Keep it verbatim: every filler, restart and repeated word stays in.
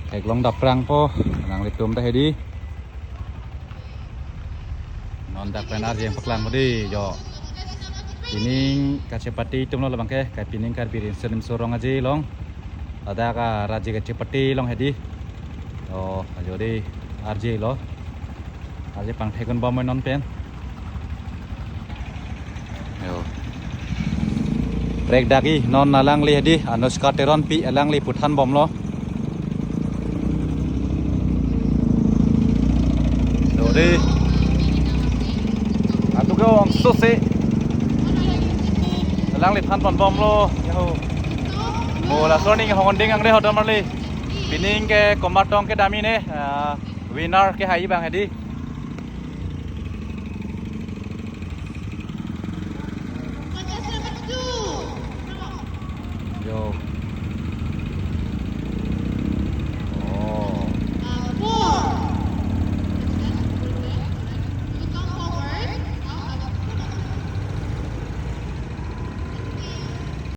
Theklong daprangpo, nanglitum ta hedi. Non dak pen arje paklang hedi jo. Pining kachepate atum lo labang ke, kai pining Karbi Riso Nimso Rong Aje along. Ladak arje kachepate along hedi. Oh, ajo dei arje lo. Arje pangthekdun bom non pen. Yo. Prek dagi non alangli hedi Anushka Teronpi alangli puthan bomlo. Yo dei. Atu ke ong sose. Alangli than pon bomlo. Yo. Oh, laso arni hongding ang dei hodam arli. Pining ke komat tong kedam-i ne, ah, winner kehai abang hedi.